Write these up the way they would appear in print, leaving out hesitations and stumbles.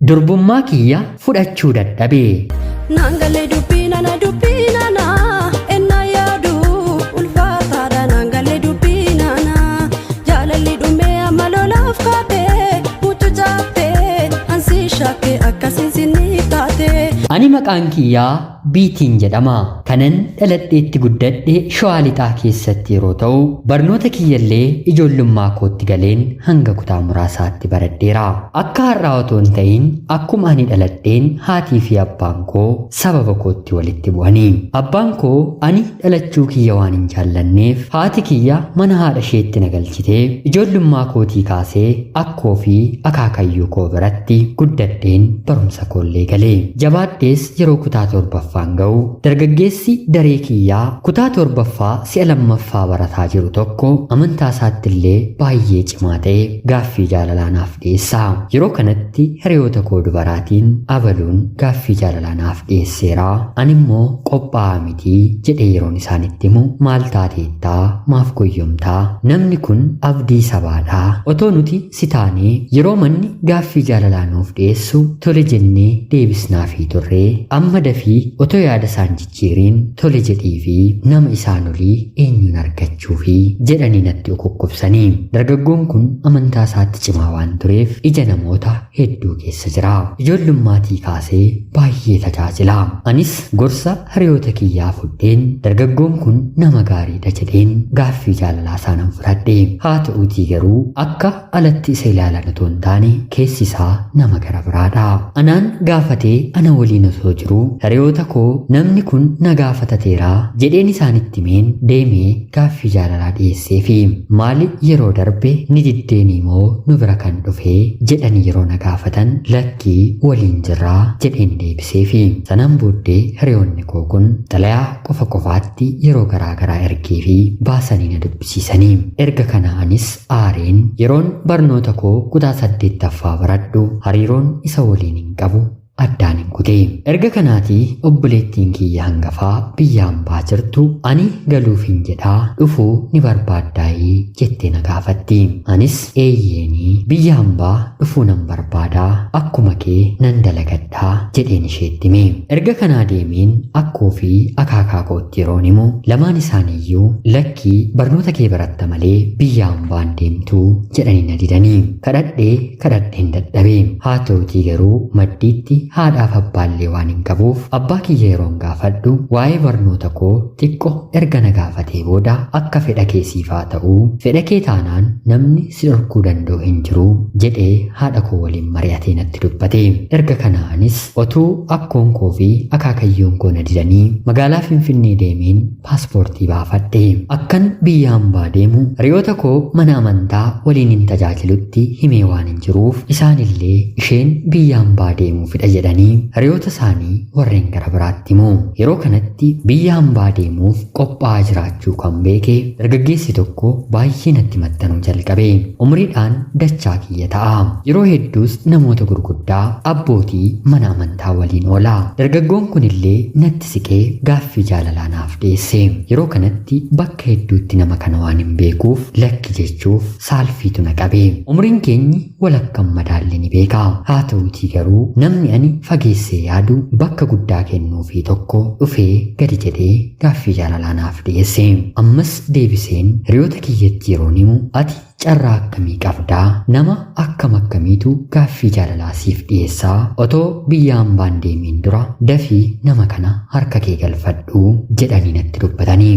Durbummaa kiyya fudhachuu dadhabe. Naan galee dubbii nana dubbii nana ennaa yaadu ulfaataadha naan galee dubbii nana jaalalli dhumee amma lolaaf kaatee muccu caaftee ansii shakkee akkasiin sinni taate. Ani maqaan kiyyaa Biitiin jedhama. Kanan dhaladheetti guddadhe Shawaa Lixaa keessatti yeroo ta'u, barnoota kiyyallee ijoollummaa kootti galeen hanga kutaa muraasaatti baradheera. Akka har'aa otoo hin ta'in akkuma ani dhaladheen haatii fi abbaan koo sababa kootti walitti bu'anii. Abbaan koo ani dhalachuu kiyya waan hin jaallanneef haati kiyya mana haadha isheetti na galchitee ijoollummaa kootii kaasee akkoo fi akaakayyuu koo biratti guddadheen barumsa koollee galee. Jabaadhees yeroo kutaa torbaffaan ga'u dargaggeessi daree kiyyaa kutaa torbaffaa si'a lammaffaa barataa jiru tokko amantaa isaatti illee baay'ee cimaa ta'e gaaffii jaalalaa naaf dhiyeessa. Yeroo kanatti hiriyoota koo dubaraatiin abaluun gaaffii jaalalaa naaf dhiyeesseera. Ani immoo qophaa'aa mitii jedhee yeroon isaanitti himu maal taateettaa maaf goyyomtaa namni kun abdii sabaadhaa otoo nuti si taanee yeroo manni gaaffii jaalalaa nuuf dhiyeessu tole jennee deebisnaafii turree amma dafii otoo yaada isaan jijjiiriin tole jedhii fi nama isaan olii eenyuun argachuu fi jedhanii natti ukukkubsanii. Dargaggoon kun amantaa isaatti cimaa waan tureef ija namoota hedduu keessa jira. Ijoollummaatii kaasee baay'ee tajaajila. Anis gorsa hiriyoota kiyyaa fudheen dargaggoon kun nama gaariidha jedheen gaaffii jaalalaa isaanan fudhadhe. Haa ta'uutii garuu akka alatti isa ilaalan otoo hin taane keessi isaa nama gara biraadha. Anaan gaafatee ana waliin osoo jiruu hiriyoota koo namni kun na gaafatateeraa jedheen isaanitti himeen deemee gaaffii jaalalaa dhiyeesseefi maali yeroo darbe ni diddeenii moo nu bira kan dhufee jedhanii yeroo na gaafatan lakkii waliin jirraa jedheen deebiseefi sanaan booddee hiriyoonni koo kun xalayaa qofa qofaatti yeroo garaa garaa ergee fi baasanii na dubbisiisanii erga kana anis aareen yeroon barnoota koo kutaa saddeettaffaa baradhu hariiroon isa waliin hin qabu addaan hin kute. Erga kanaatii obboleettiin kiyya hangafaa biyya hambaa jirtu ani galuufin jedhaa dhufuu ni barbaaddaayii jettee na gaafatti. Anis eeyyeenii biyya hambaa dhufuu nan barbaadaa akkuma kee nan dalagadhaa jedheen isheetti hime. Erga kanaa deemeen akkoo fi akaakaa kootti yeroon himu lamaan isaaniiyyuu lakkii barnoota kee baratta malee biyya hambaan deemtuu jedhanii na didanii. Kadhadhee kadhadheen dadhabe. Haa ta'utii garuu maddiitti haadhaaf abbaallee waan hin qabuuf abbaa kiyya yeroon gaafadhu waa'ee barnoota koo xiqqo erga na gaafatee booda akka fedha kee siif haa ta'uu fedha kee taanaan namni si dhorkuu danda'u hin jiru jedhee haadha koo waliin mari'atee natti dubbate. Erga kanaanis otuu akkoon koo fi akaakayyoon koo na didanii magaalaa Finfinnee deemeen paaspoortii baafadhe. Akkan biyya hambaa deemu hiriyoota koo mana amantaa waliin hin tajaajilutti himee waan hin jiruuf isaanillee isheen biyya hambaa deemuufidha jedhanii hiriyoota isaanii warreen gara biraatti himu. Yeroo kanatti biyya hambaa deemuuf qophaa'aa jiraachuu kan beeke dargaggeessi tokko baay'ee natti maxxanuu jalqabe. Umriidhaan dachaa kiyya ta'a. Yeroo hedduus namoota gurguddaa abbootii mana amantaa waliin oola. Dargaggoon kunillee natti siqee gaaffii jaalalaa naaf dhiyeesse. Yeroo kanatti bakka hedduutti nama kana waan hin beekuuf lakki jechuuf saalfiitu na qabe. Umriin keenyi walakkan madaalle ni beeka. Haa ta'uutii garuu namni ani fageessee yaadu bakka guddaa kennuufii tokko dhufee gadi jedhee gaaffii jaalalaa naaf dhiyeesse. Ammas deebiseen hiriyoota kiyyatti yeroon himu ati carraa akkamii qabdaa? Nama akkam akkamiitu gaaffii jaalalaa siif dhiyeessaa? Otoo biyya hambaan deemiin dura dafii nama kana harka kee galfadhu jedhanii natti dubbatanii.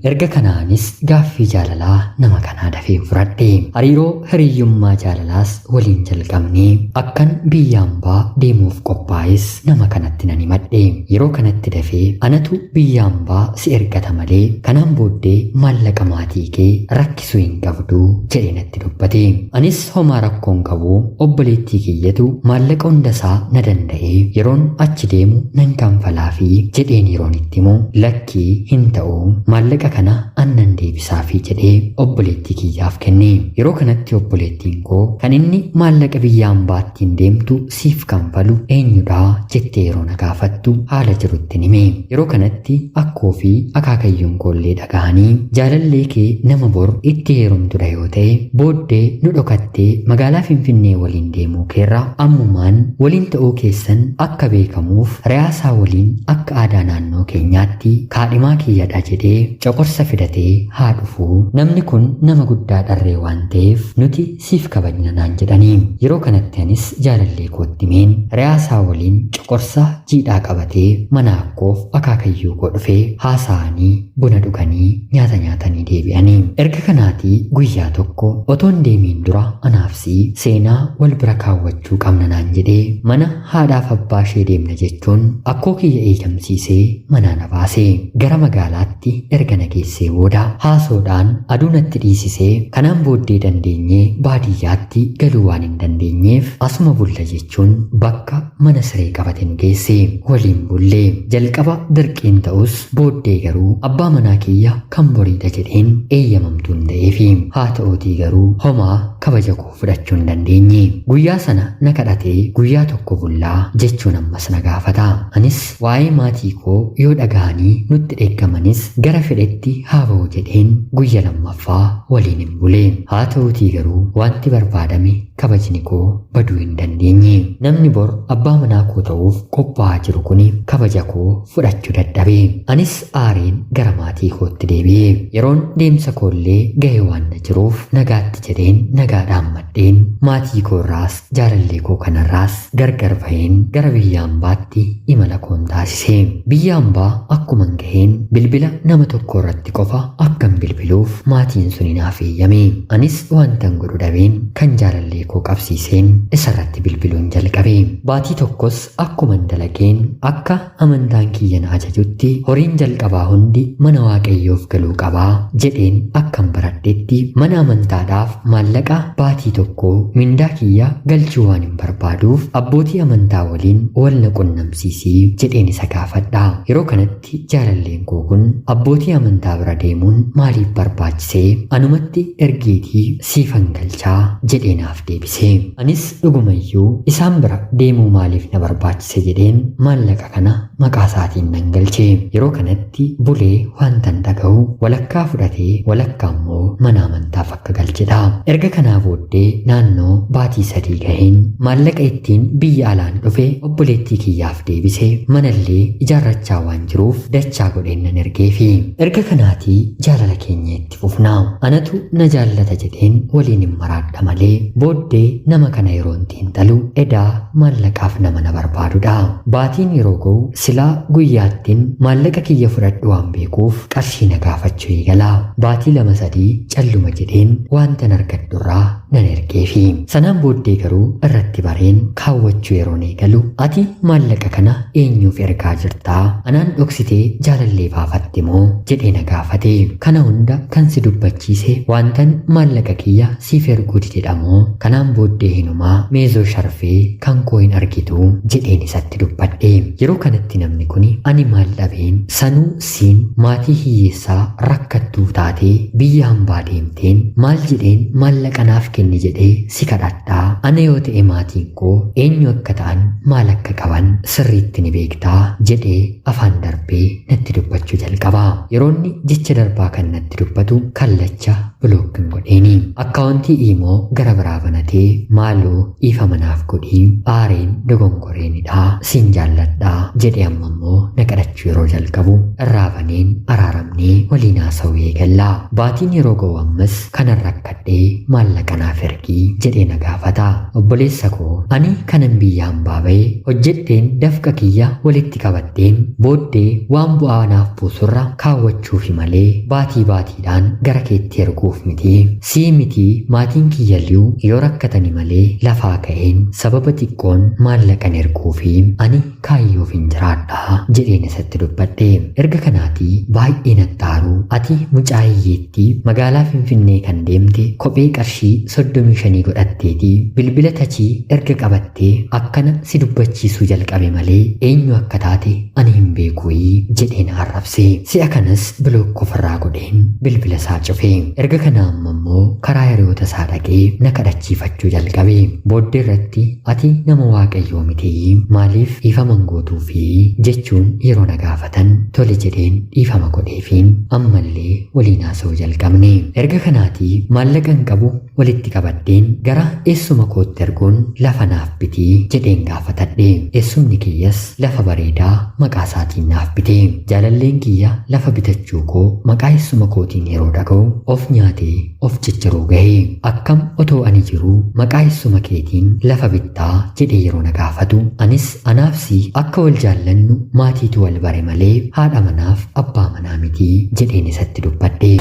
Erga kanaanis gaaffii jaalalaa nama kanaa dafee fudhadhe. Hariiroo hiriyyummaa jaalalaas waliin jalqabnee akkan biyya hambaa deemuuf qophaa'es nama kanatti nan himadhe. Yeroo kanatti dafee anatu biyya hambaa si ergata malee kanaan booddee maallaqa maatii kee rakkisuu hin qabdu jedhee natti dubbate. Anis homaa rakkoon qabu obboleettii kiyyatu maallaqa hundasaa na danda'ee yeroon achi deemu nan kanfalaafi jedheen yeroon itti himu lakkii hin ta'u maallaqa Maallaqa kana annan deebisaafii jedhee obboleettii kiyyaaf kenne. Yeroo kanatti obboleettiin koo kan inni maallaqa biyya hambaattiin deemtu siif kanfalu eenyudhaa jettee yeroo na gaafattu haala jirutti hime. Yeroo kanatti akkoo fi akaakayyuun koollee dhaga'anii jaalallee kee nama bor itti heerumtudha yoo ta'e booddee nu dhokattee magaalaa Finfinnee waliin deemuu keerra ammumaan waliin ta'uu keessan akka beekamuuf riyaasaa waliin akka aadaa naannoo keenyaatti kaadhimaa kiyyadha jedhee coqorsa fidatee haa dhufuu, namni kun nama guddaa dharree waan ta'eef nuti siif kabajna naan jedhanii. Yeroo kanatti anis jaalallee kootti himeen riyaasaa waliin coqorsa jiidhaa qabatee mana akkoof akaakayyuu koo dhufee haasa'anii buna dhuganii nyaata nyaatanii deebi'anii. Erga kanaatii guyyaa tokko otoon deemiin dura anaafsi seenaa wal bira kaawwachuu qabna naan jedhee mana haadhaaf abbaa ishee deemna jechuun akkoo kiyya eeyyamsiisee manaa na baase. Gara magaalaatti erga na geessee booda haasoodhaan aduu natti dhiisisee kanaan booddee dandeenyee baadiyyaatti galuu waan hin dandeenyeef asuma bulla jechuun bakka mana siree qabate nu geesse. Waliin bullee jalqaba dirqiin ta'us booddee garuu abbaa manaa kiyya kan boriidha jedheen eeyyamamtuun ta'eefi. Haa ta'uutii garuu homaa kabaja koo fudhachuu hin dandeenye. Guyyaa sana na kadhatee guyyaa tokko bullaa jechuun ammas na gaafata. Anis waa'ee maatii koo yoo dhaga'anii nutti dheekkamanis gara fedhetti haa ba'u jedheen guyya lammaffaa waliin hin bule. Haa ta'uutii garuu wanti barbaadame kabajni koo baduu hin dandeenye. Namni bor abbaa manaa koo ta'uuf qophaa'aa jiru kuni kabaja koo fudhachuu dadhabe. Anis aareen gara maatii kootti deebi'e. Yeroon deemsa koollee gahee waan na jiruuf nagaatti jedheen nagaadhaan maddeen maatii koorraas jaalallee koo kanarraas gargar baheen gara biyya hambaatti imala koon taasise. Biyya hambaa akkuman gaheen bilbila nama tokko irratti qofa akkan bilbiluuf maatiin suni naaf eeyyame. Anis wantan godhu dhabeen kan jaalallee koo qabsiiseen isarratti bilbiluun jalqabe. Baatii tokkos akkuman dalageen akka amantaan kiyya na ajajutti horiin jalqabaa hundi mana Waaqayyoof galuu qabaa jedheen akkan baradhetti mana amantaadhaaf maallaqa baatii tokko mindaa kiyya galchuu waan hin barbaaduuf abbootii amantaa waliin wal na qunnamsiisii jedheen isa gaafadha. Yeroo kanatti jaalalleen koo kun abbootii amantaa bira deemuun maaliif barbaachisee anumatti ergiitii siifan galchaa jedhee naaf deebise. Anis dhugumayyuu isaan bira deemuu maaliif na barbaachise jedheen maallaqa kana maqaa isaatiin nan galche. Yeroo kanatti bulee wantan dhaga'u walakkaa fudhatee walakkaa immoo mana amantaaf akka galchedha. Erga kanaa booddee naannoo baatii 3 gaheen maallaqa ittiin biyya alaan dhufe obboleettii kiyyaaf deebise manallee ijaarrachaa waan jiruuf dachaa godheen nan ergeefi. Erga kanaatii jaalala keenya itti fufna. Anatu na jaallata jedheen waliin hin maraadha malee booddee nama kana yeroon xiinxalu edaa maallaqaaf nama na barbaadudha. Baatiin yeroo ga'u silaa guyyaattiin maallaqa kiyya fudhadhu waan beekuuf qarshii na gaafachuu eegala. Baatii 2-3 calluma jedheen wantan argadhurraa nan ergeefi. Sanaan booddee garuu irratti bareen kaawwachuu yeroon eegalu ati maallaqa kana eenyuuf ergaa jirtaa? Anaan dhoksitee jaalallee baafatte moo? jedhee na gaafate. Kana hunda kan si dubbachiise wantan maallaqa kiyya siif erguu didedha moo? Kanaan booddee hinumaa meezoo sharfee kan koo hin argitu jedheen isatti dubbadhe. Yeroo kanatti namni kuni ani maal dhabeen sanuu siin maatii hiyyeessaa rakkattuu taatee biyya hambaa deemteen maal jedheen maallaqa naaf kenni jedhee si kadhadhaa? Ana yoo ta'e maatiin koo eenyu akka ta'an maal akka qaban sirriitti ni beektaa jedhee afaan darbee natti dubbachuu jalqaba. Yeroonni jecha darbaa kan natti dubbatu kallacha bilookin godheeni. Akkaawuntii iimoo gara biraa banatee maaloo dhiifama naaf godhii aareen dogongoreenidha siin jaalladhaa jedhee amma immoo na kadhachuu yeroo jalqabu irraa baneen araaramnee waliin haasa'uu eegalla. Baatiin yeroo ga'u ammas kanan rakkadhee maallaqa naaf ergii jedhee na gaafata. Obboleessa koo ani kanan biyya hambaa ba'e hojjedheen dafqa kiyya walitti qabadheen booddee waan bu'aa naaf buusurra kaawwachuufi malee baatii baatiidhaan gara keetti erguuf miti. Sii miti maatiin kiyyayyuu yoo rakkatani malee lafaa ka'een sababa xiqqoon maallaqan erguufi ani kaayyoof hin jiraadha jedheen isatti dubbadhe. Erga kanaatii baay'ee nattaaru ati mucaa hiyyeettii magaalaa Finfinnee kan deemte kophee qarshii 35 godhatteetii bilbila tachii erga qabattee akkana si dubbachiisuu jalqabe malee eenyu akka taate ani hin beekuuyii jedhee na arrabse. Si'a kanas block ofirraa godheen bilbila isaa cufe. Erga kana amma immoo karaa hiriyoota isaa dhaqee na kadhachiifachuu jalqabe. Booddee irratti ati nama Waaqayyoo mitiyyii maaliif dhiifama hin gootuufii jechuun yeroo na gaafatan tole jedheen dhiifama godheefiin ammallee waliin haasa'uu jalqabne. Erga kanaatii maallaqan qabu walitti qabadheen gara eessuma kootti erguun lafa naaf bitii jedheen gaafatadhe. Eessumni kiyyas lafa bareedaa maqaa isaatiin naaf bite. Jaalalleen kiyya lafa bitachuu koo maqaa eessuma kootiin yeroo dhaga'u of nyaatee of cicciruu gahe. Akkam otoo ani jiruu maqaa eessuma keetiin lafa bittaa jedhee yeroo na gaafatu anis anaaf si akka wal jaallannu maatiitu wal bare malee haadha manaaf abbaa manaa miti jedheen isatti dubbadhe.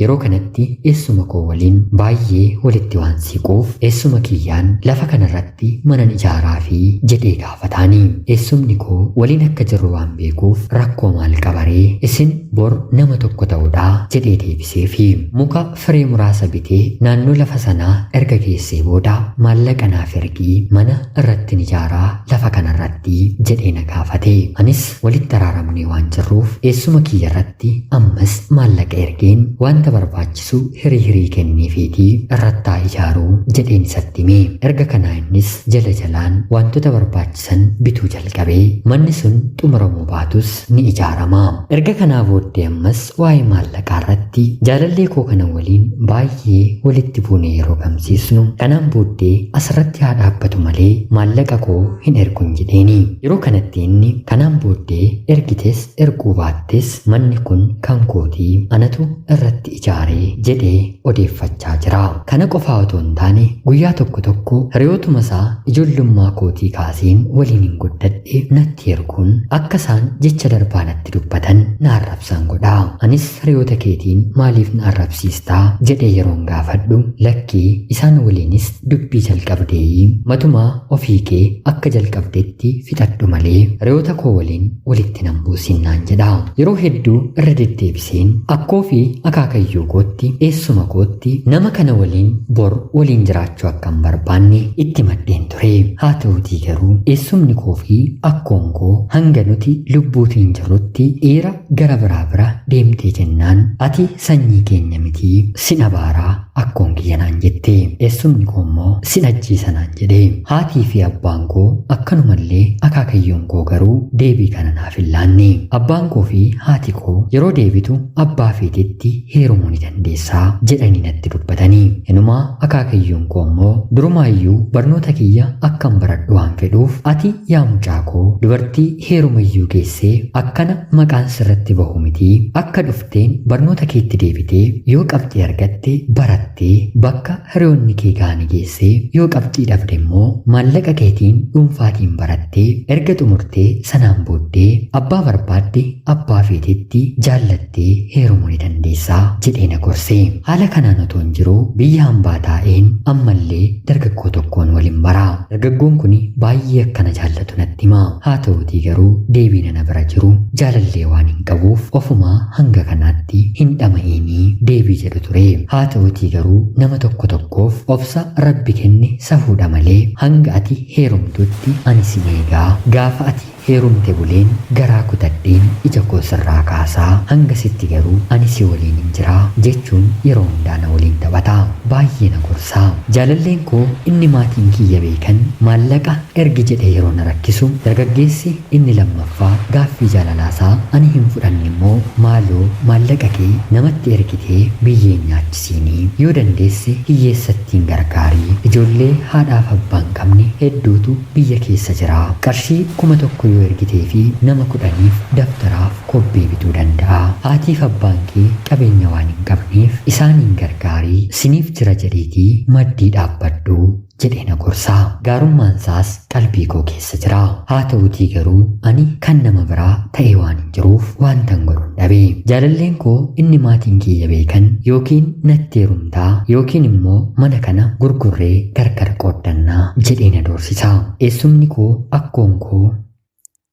Yeroo kanatti eessuma koo waliin baay'ee walitti waan siquuf eessuma kiyyaan lafa kanarratti manan ijaaraa fi jedhee gaafataani. Eessumni koo waliin akka jirru waan beekuuf rakkoo maal qabaree isin bor nama tokko ta'uudhaa jedhee deebiseefi. Muka firee muraasa bitee naannoo lafa sanaa erga geessee booda maallaqa naaf ergii mana irrattin ijaaraa lafa kanarratti jedhee na gaafate. Anis walitti araaramnee waan jirruuf eessuma kiyya irratti ammas maallaqa ergeen wanta barbaachisu hirii hirii kenneefiitii irrattaa ijaaruu jedheen isatti hime. Erga kanaa innis jala jalaan wantoota barbaachisan bituu jalqabee manni sun xumuramuu baatus ni ijaarama. Erga kanaa booddee ammas waa'ee maallaqaa irratti jaalallee koo kana waliin baay'ee walitti buunee yeroo gamsiisnu kanaan booddee asirratti haa dhaabbatu malee maallaqa koo hin ergun jedheeni. Yeroo kanatti inni kanaan booddee ergites erguu baattes manni kun kan kootii anatu irratti ijaaree jedhee odeeffachaa jira. Kana qofaa otoo hin taane guyyaa tokko tokko hiriyootuma isaa ijoollummaa kootii kaaseen waliin hin guddadhe natti erguun akka isaan jecha darbaa natti dubbatan na arrabsan godha. Anis hiriyoota keetiin maaliif na arrabsiistaa jedhee yeroon gaafadhu lakkii isaan waliinis dubbii jalqabdeeyi matumaa ofii kee akka jalqabdetti fixadhu malee hiriyoota koo waliin walitti nan buusin naan jedha. Yeroo hedduu irra deddeebiseen akkoo fi akaakayyuu kootti eessuma kootti nama kana waliin bor waliin jiraachuu akka hin barbaanne itti maddeen ture. Haa ta'uutii garuu eessumni koo fi akkoon koo hanga nuti lubbuutiin jirrutti dhiira gara biraa bira deemtee jennaan ati sanyii keenya mitii sin abaaraa akkoon kiyya naan jette. Eessumni koo immoo sin ajjeesa naan jedhe. Haatii fi abbaan koo akkanumallee akaakayyoon koo garuu deebii kana naaf hin laanne. Abbaan koo fi haati koo yeroo deebitu abbaa feetetti heerumuu ni dandeessaa jedhanii natti dubbatanii. Inumaa akaakayyoon koo immoo durumaayyuu barnoota kiyya akkan baradhu waan fedhuuf ati yaa mucaa koo dubartii heerumayyuu geessee akkana maqaan sirratti bahu mitii akka dhufteen barnoota keetti deebitee yoo qabxii argatte barattee bakka hiriyoonni kee ga'anii geessee yoo qabxii dhabde immoo maallaqa keetiin dhuunfaatiin barattee erga xumurtee sanaan booddee abbaa barbaadde abbaa feetetti jaallattee heerumuu ni dandeessaa jedhee na gorse. Haala kanaan otoo hin jiruu biyya hambaa taa'een ammallee dargaggoo tokkoon waliin bara. Dargaggoon kun baay'ee akkana jaallatu natti hima. Haa ta'uutii garuu deebiin ana bira jiru jaalallee waan hin qabuuf ofumaa hanga kanaatti hin dhama'iinii deebii jedhu ture. Haa ta'uutii garuu nama tokko tokkoof obsa Rabbi kenne safuudha malee hanga ati heerumtutti ani si eegaa gaafa ati heerumte buleen garaa kutadheen ija koo sirraa kaasaa hanga sitti garuu ani si waliin hin jiraa jechuun yeroo hundaa na waliin taphata. Baay'ee na gorsaa. Jaalalleen koo inni maatiin kiyya beekan maallaqa ergi jedhee yeroo na rakkisu dargaggeessi inni lammaffaa gaaffii jaalalaasaa ani hin fudhanne immoo maaloo maallaqa kee namatti ergitee biyyeen nyaachisiinii yoo dandeesse hiyyeessattiin gargaarii ijoollee haadhaaf abbaa hin qabne hedduutu biyya keessa jira. Qarshii 1000 yoo ergitee fi nama 10f dabtaraaf kobbee bituu danda'a. Haatiif abbaan kee qabeenya waan hin qabneef isaaniin gargaarii siniif jira jedhiitii maddii dhaabbadhu jedhee na gorsa. Gaarummaan isaas qalbii koo keessa jira. Haa ta'uutii garuu ani kan nama biraa ta'ee waan hin jiruuf waantan godhun dhabe. Jaalalleen koo inni maatiin kiyya beekan yookiin natti heerumtaa yookiin immoo mana kana gurgurree gargar qooddannaa jedhee na doorsisa. Eessumni koo akkoon koo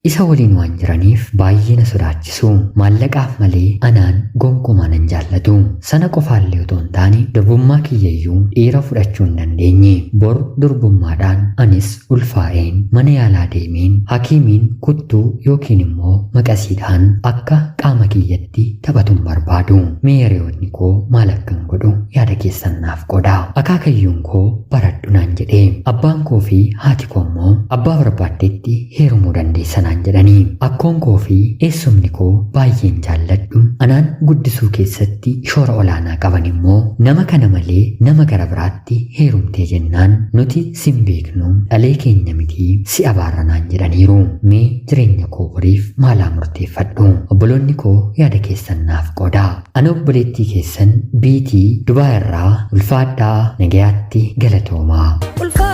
Isa waliin waan jiraniif baay'ee na sodaachisu. Maallaqaaf malee anaan gonkumaa nan jaallatu. Sana qofaallee otoo hin taane durbummaa kiyyayyuu dhiira fudhachuu hin dandeenye. Bor durbummaadhaan anis ulfaa'een mana yaalaa deemeen hakiimiin kuttuu yookiin immoo maqasiidhaan akka qaama kiyyatti taphatuun barbaadu. Mee hiriyoonni koo maal akkan godhu yaada keessan naaf qoodaa. Akaakayyuun koo baradhu naan jedhee abbaan koo fi haati koo immoo abbaa barbaaddetti heerumuu dandeessa naan jedhanii. Akkoon koo fi eessumni koo baay'een jaalladhu anaan guddisuu keessatti shoora olaanaa qaban immoo nama kana malee nama gara biraatti heerumtee jennaan nuti sin beeknu dhalee keenya mitii si abaarra naan jedhaniiru. Mee jireenya koo boriif maalaa murteeffadhu? Obboloonni koo yaada keessan naaf qoodaa. Ana obboleettii keessan biitii Dubaa irraa ulfaadhaa nagayaatti galatoomaa. Ulfaadhaa.